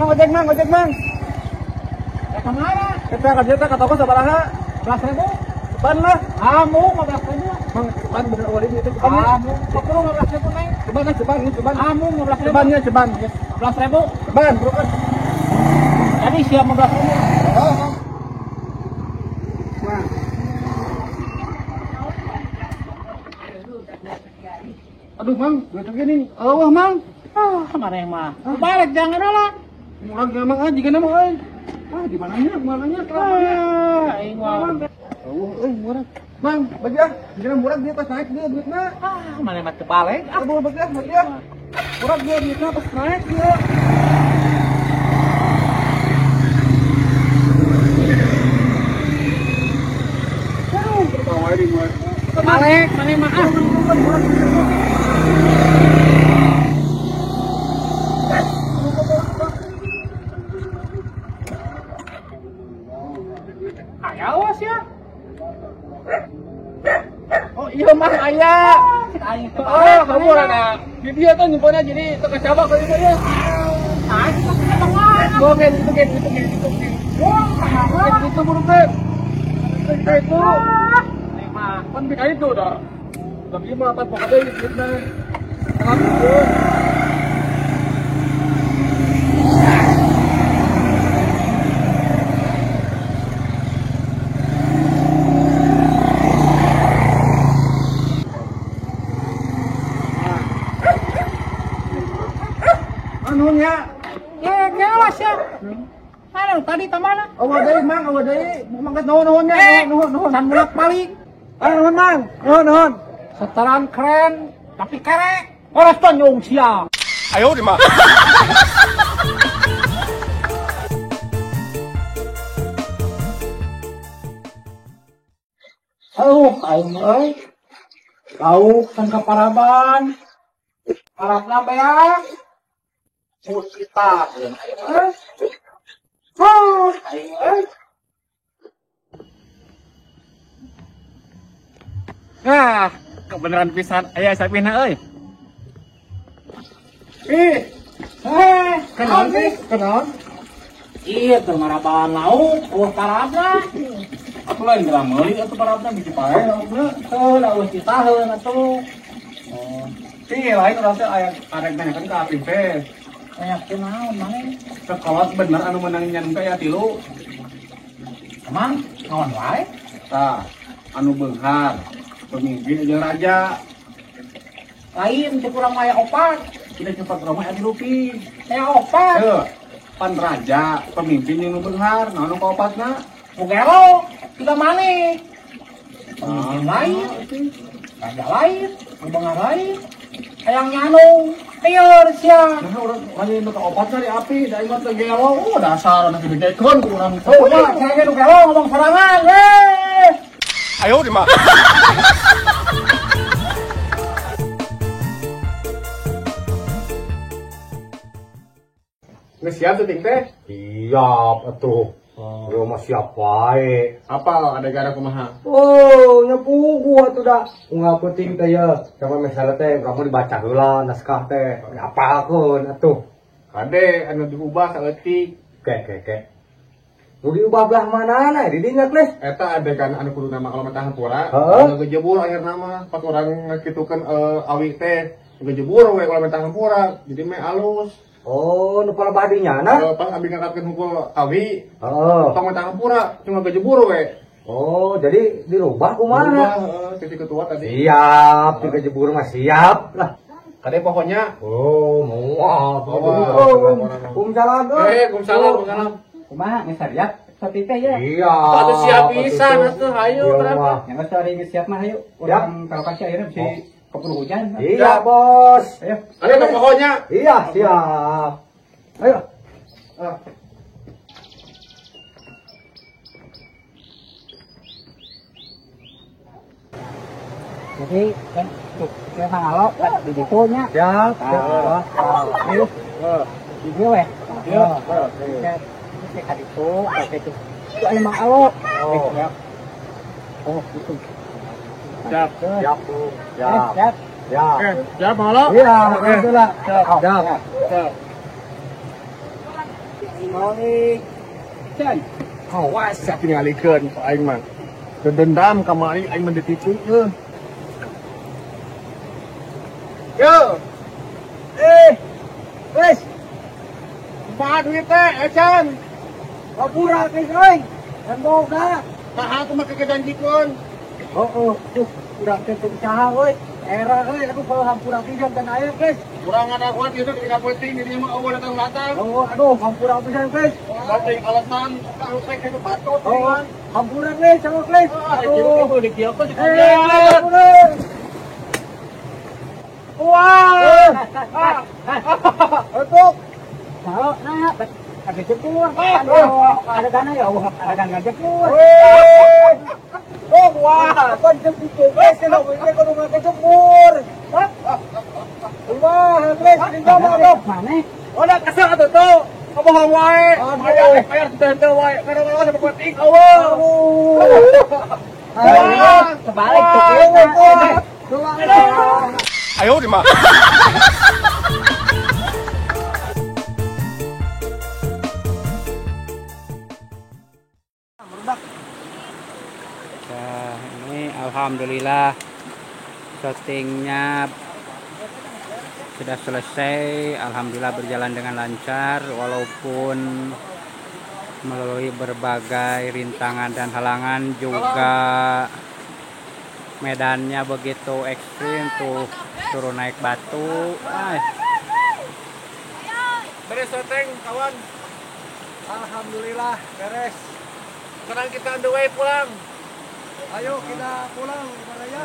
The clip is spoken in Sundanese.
Mang ojek mang, ojek mang. Ya kemana? Kita kerja ka toko sabaraha? 11.000. Ceban lah. Kamu 15.000. Mang ceban bener eueuh itu ceban. Kamu 15.000 neng. Ceban lah ceban, ini ceban. Kamu 15.000. Cebannya ceban. 11.000. Ceban, bro. Jadi siap 15.000. Oh. Nah. Aduh, Mang, duit gini. Eueuh, Mang. Ah, mana yang mah? Balik jangan lah. Murah gak mang ah, jika nama euy. Ah, di mananya? Mananya kelamanya. Aing mah. Eueuh euy murah. Mang, bagi ah, jika murah dia pas naik dia duitna. Ah, mana mah teu balik. Ah, bagi ah, bagi ah. Murah dia duitna pas naik dia. Aduh, tertawa ini mah. Balik, mana mah ah. Awas ya. Oh iya mah ayah. Oh kamu orang di dia tuh nyimpannya jadi teka cabak kali itu ya. Ah itu bang. Oke itu kayak gitu kayak gitu. Wah itu buru teh. Kayak itu. Kan bikin itu dah. Tapi mah apa pokoknya itu nah. Anunya ya kewas ya. Aduh tadi tamana. Awa deui mang, awa deui. Mang geus nuhun nuhun nya, nuhun nuhun. San bolak balik. Ah nuhun mang, nuhun nuhun. Setelan keren tapi kere. Horas tonyong sia. Ayo di mah. Aduh, aing euy. Lauk san ka paraban. Parabna beak. Musita. Oh, nah, kebenaran pisan aya sapina euy. Ih, kenaon sih? Kenaon? Iya, teu maraban lauk, eueuh parabna. Atuh lain geura meuli atuh parabna biji pae laukna. Heuh, da eueuh citaheun atuh. Oh. Ih, lain urang teh aya arek nanyakeun ka Apih teh. Nanyakeun naon maneh? Sekolot bener anu menang nyanung teh aya tilu. Emang naon wae? Tah, anu beunghar, pemimpin jeung raja. Lain teh kurang aya opat. Kita cepat rumah aya tilu pi. Aya opat. Heuh, pan raja, pemimpin jeung nu beunghar, naon nu kaopatna? Nu gelo, tiga maneh. Pemimpin lain, raja lain, nu beunghar lain. Hayang nyanung, lieur sia. Nah, urang lain nu kaopatna di api, da aing mah teu gelo. Oh, dasar anak dibedekeun ku urang. Oh, mah cenah nu gelo ngomong sorangan, weh. Ayo di mah. Geus siap teh teh? Siap atuh. Oh. Yo mah siap wae. Apal adegan kumaha? Oh, nya pugu atuh da. Unggal peuting teh ye. Sama misalnya teh kamu dibaca heula naskah teh. Apalkeun atuh. Kade anu diubah saeutik. Ke ke ke. Nu diubah belah manana di dinya Kles? Eta adegan anu kudu nama kalau mata hampura. Heeh. Anu gejebur akhirna mah pas urang ngakitukeun awi teh gejebur we kalau mata hampura. Jadi meh alus. Oh, nu palebah di nyana? Pas abi ngangkatkeun hungkul awi. Heeh. Tong mata hampura cuma gejebur we. Oh, jadi dirubah kumaha? Dirubah, heeh, titik ketua tadi. Siap, digejebur mah siap lah. Kade pokoknya. Oh, moal. Kumsalam. Eh, kumsalam, kumsalam. Kumaha geus siap? Sapi teh ya. Iya. Atuh siap pisan atuh hayu berapa? Yang geus ari geus siap mah hayu. Urang ka lokasi ayeuna bisi keburu hujan. Iya, Bos. Ayo. Ayo ke pokoknya. Iya, siap. Ayo. Ah. Jadi kan tuh kita ngalo kan di ditu nya. Siap. Ayo. Di dieu we. Iya. Oke, ka ditu, oke tuh. Itu aya mang alo. Oh. Oh, gitu. Siap. Siap. Siap. Siap. Siap. Oke, siap Mang Alo? Iya, Oke. itulah. Siap. Siap. Siap. Balik. Can. Awas sia tingalikeun ku aing mah. Dendam kamari aing mah ditipukeun. Yo. Wes. Kumaha duit teh, Ecan? Hampura geus euy. Dan boga. Saha aku mah kejanjikeun. Oh, tuh urang teh teu usaha euy. Era euy, aku kalau hampura pisan dan aya geus. Urang ngadaguan ieu teh ketika penting di mah eueuh datang-datang. Oh, aduh, hampura pisan geus. Penting alasan harus teh kitu patut. Oh, hampura geus sama geus. Aduh, dikieukeun di hampura. Wah. Untuk. Tahu nah, ada jempur. Aduh, ada dana ya, ada dana jempur. Oh, wah, kan jempur guys, kalau ini kalau nggak kejempur. Hah? Wah, guys, di mana mana? Udah kesel atuh tuh. Kabohong wae. Bayar bayar teu wae. Karena sama penting eueuh. Wah, kebalik tuh. Ayo di mah. Nah, ini alhamdulillah syutingnya sudah selesai, alhamdulillah berjalan dengan lancar walaupun melalui berbagai rintangan dan halangan, juga medannya begitu ekstrim tuh, turun naik batu. Beres syuting kawan, alhamdulillah beres. Sekarang kita on the way pulang. Ayo kita pulang, Raya.